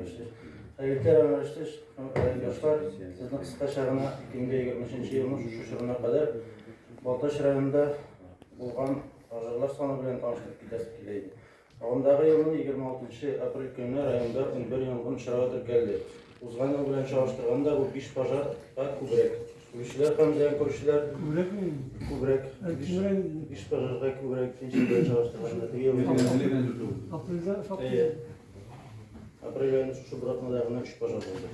Рәшитович. Хәерле Рамил Рәшитович, райондашлар, сезне кыскача гына 2023 елның шушы чорына кадәр Балтач районында булган пожарлар саны белән таныштырып китәсе килә иде. Агымдагы елның 26 апрель көнне районда 11 янгын очрагы теркәлде. Узган ел белән чагыштырганда бу 5 пожарга күбрәк. Үлүчеләр һәм зыян күрүчеләр Күбрәкме? Күбрәк. Күбрәк. 5 пожарга күбрәк икенче ел белән чагыштырганда. Теге ел Апрельдә шактый. Әйе. Апрель аенда шушы бер атнада гына 3 пожар булды.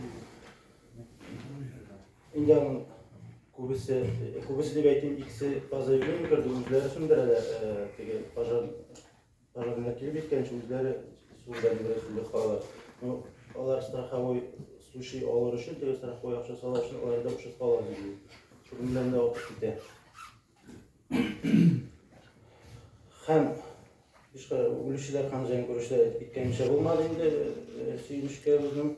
Инде аның күбесе, күбесе дип әйтим, икесе по заявлению керде, үзләре сүндерәләр, теге пожар пожарныйлар килеп җиткәнче үзләре су белән бераз сүндереп калалар. Ну, алар страховой случай алыр өчен, теге страховой акчасы алыр өчен алар да учетка ала диде. Шуның белән дә артып китә. Һәм башка үлүчеләр һәм зыян күрүчеләр әйтеп киткәнчә булмады инде, сөенечкә безнең.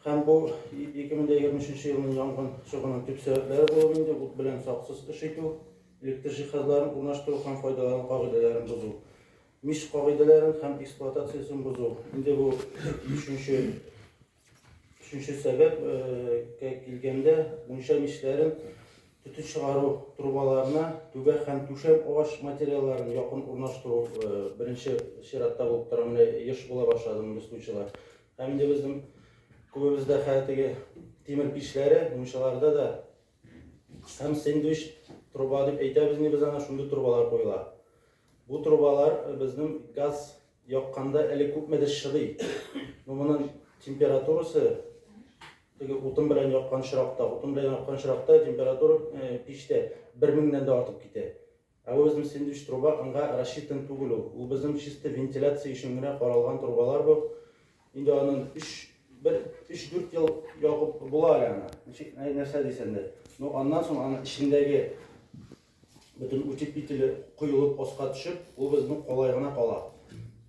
Һәм бу 2023 елның янгын чыгуның төп сәбәпләре булып инде ут белән саксыз эш итү, электр җиһазларын урнаштыру һәм файдалану кагыйдәләрен бозу, мич кагыйдәләрен һәм эксплуатациясен бозу. Инде бу өченче өченче сәбәпкә килгәндә, мунча мичләрен төтен чыгару трубаларына түбә һәм түшәм агач материалларын якын урнаштыру беренче чиратта булып тора. Менә еш була башлады мондый случайлар. Һәм инде безнең күбебездә хәзер теге тимер пичләре, мунчаларда да һәм сэндвич труба дип әйтәбез инде без аны, шундый трубалар куела. Бу трубалар безнең газ якканда әле күпмедер чыдый. Но моның температурасы теге утын белән яккан очракта, утын белән яккан очракта температура пичтә 1000-нән дә артып китә. Ә бу безнең сэндвич труба аңа рассчитан түгел ул. Ул безнең чисто вентиляция өчен генә каралган трубалар бу. Инде аның 3 бер 3-4 ел ягып була әле аны. Ничек нәрсә дисәң дә. Ну аннан соң аның эчендәге бөтен утеплителе коелып аска төшеп, ул безнең калай гына кала.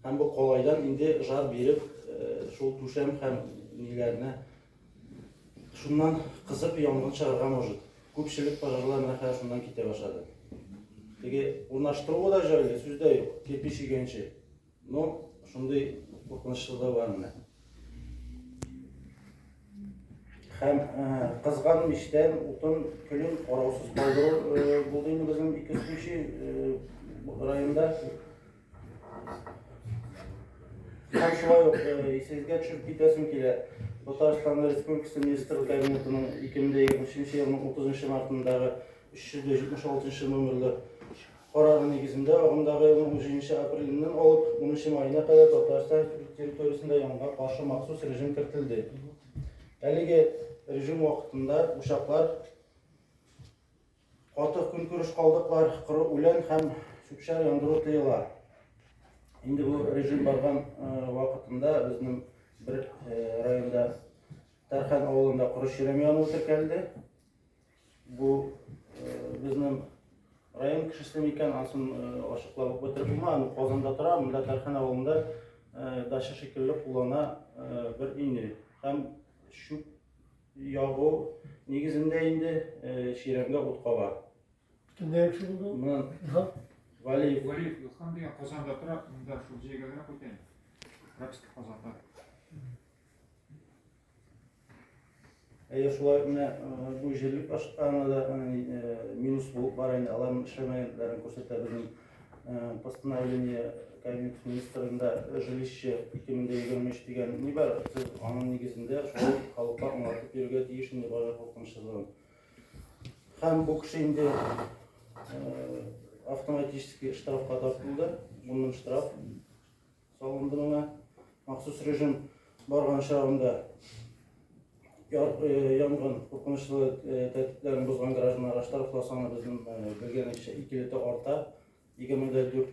Һәм бу калайдан инде жар биреп, шул түшәм һәм ниләрне шуннан кызып янгын чыгарга может. Күпчелек пожарлар менә хәзер шуннан китә башлады. Теге урнаштыруы да җайлы, сүз дә юк, кирпич өйгәнче. Но шундый куркынычлыгы бар менә. Һәм кызган мичтән утын көлен караусыз калдыру булды инде безнең ике случай районда. Һәм шулай ук исегезгә төшереп китәсем килә. Татарстан Республикасы Министрлар Кабинетының 2023 елның 30 мартындагы 376 номерлы карары нигезендә агымдагы елның 17 апреленнән алып 10 маена кадәр Татарстан территориясендә янгынга каршы махсус режим кертелде. Әлеге режим вакытында учаклар Каты көнкүреш калдыклар, коры үлән һәм чүп-чар яндыру тыела. Инде бу режим барган вакытында безнең бер районда Тархан авылында коры чирәм януы теркәлде. Бу безнең район кешесе микән, анысын ачыклап ук бетереп булмый. Аны Казанда тора, монда Тархан авылында дача шикелле куллана бер өйне. Һәм чүп Ягу нигезендә инде чирәмгә ут каба. Кемдә яхшы булды? Моннан Валиев. Валиев Илһам дигән Казанда тора, монда шул җәйгә генә кайта инде. Прописка Казанда. Әйе, шулай менә бу җирлек башкармада да минус булып бара инде. Аларның эшләмәгәнләрен күрсәтә безнең постановление Кабинет министрында жилище 2023 дигән ни бар, сез аның нигезендә шулай халыкка аңлатып йөрергә тиеш инде пожар куркынычсызлыгын. Һәм бу кеше инде автоматически штрафка тартылды, 10 штраф салынды моңа. Махсус режим барган чагында янгын куркынычлы тәртипләрен бозган гражданнарга штрафлар саны безнең белгәнебезчә икеләтә арта. 24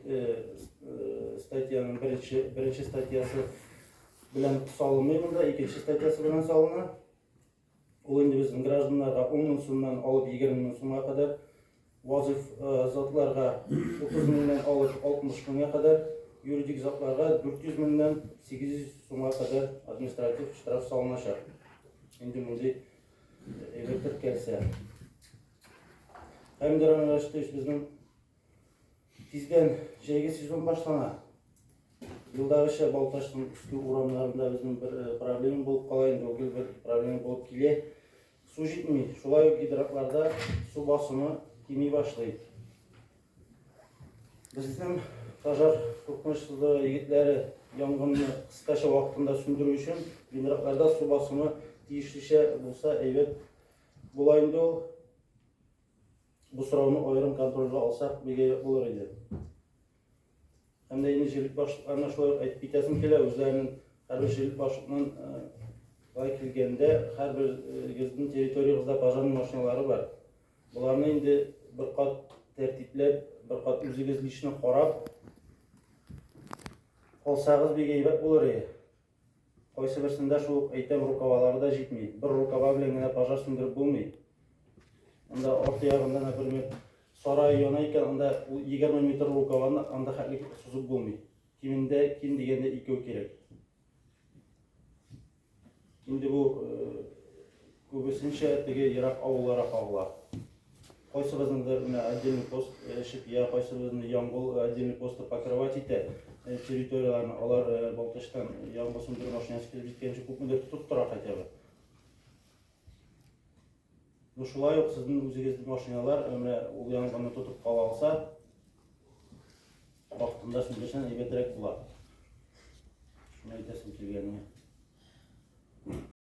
статьяның беренче, беренче статьясы белән салынмый монда, икенче статьясы белән салына. Ул инде безнең гражданнарга 10 мең сумнан алып 20 мең сумга кадәр, вазиф затларга 30 меңнән алып 60 меңгә кадәр, юридик затларга 400 меңнән 800 сумга кадәр административ штраф салыначак. Инде мондый әйбер теркәлсә. Һәм инде Рамил Рәшитович, безнең тиздән җәйге сезон башлана. Елдагыча Балтачның өске урамнарында безнең бер проблема булып кала инде, ул гел бер проблема булып килә. Су җитми. Шулай ук гидрантларда су басымы кими башлый. Безнең пожар куркынычсызлыгы егетләре янгынны кыскача вакытында сүндерү өчен гидрантларда су басымы тиешлечә булса әйбәт була инде ул. Бу сорауны аерым контрольгә алсак, бик әйбәт булыр иде. Һәм дә инде җирлек башлыкларына шулай ук әйтеп китәсем килә, үзләренең һәрбер җирлек башлыгыннан былай килгәндә, һәрберегезнең территориягездә пожарный машиналары бар. Боларны инде бер кат тәртипләп, бер кат үзегез лично карап алсагыз бик әйбәт булыр иде. Кайсы берсендә шул ук әйтәм рукавалары да җитми. Бер рукава белән генә пожар сүндереп булмый. Анда арт ягында, например, сарай яна икән, анда ул 20 метр рукаваны анда хәтле сузып булмый. Кимендә, ким дигәндә икәү кирәк. Инде бу э, күбесенчә теге ерак авылларга кагыла. Кайсыбызның менә отдельный пост Шепия, кайсыбызның Яңгул отдельный посты покрывать итә территорияләрне. Алар Балтачтан янгын сүндерү машинасы килеп җиткәнче күпмедер тотып тора хотя бы. Ну шулай ук сезнең үзегезнең машиналар менә ул янгынны тотып кала алса, вакытында сүндерсәң әйбәтрәк була. Шуны әйтәсем килгән.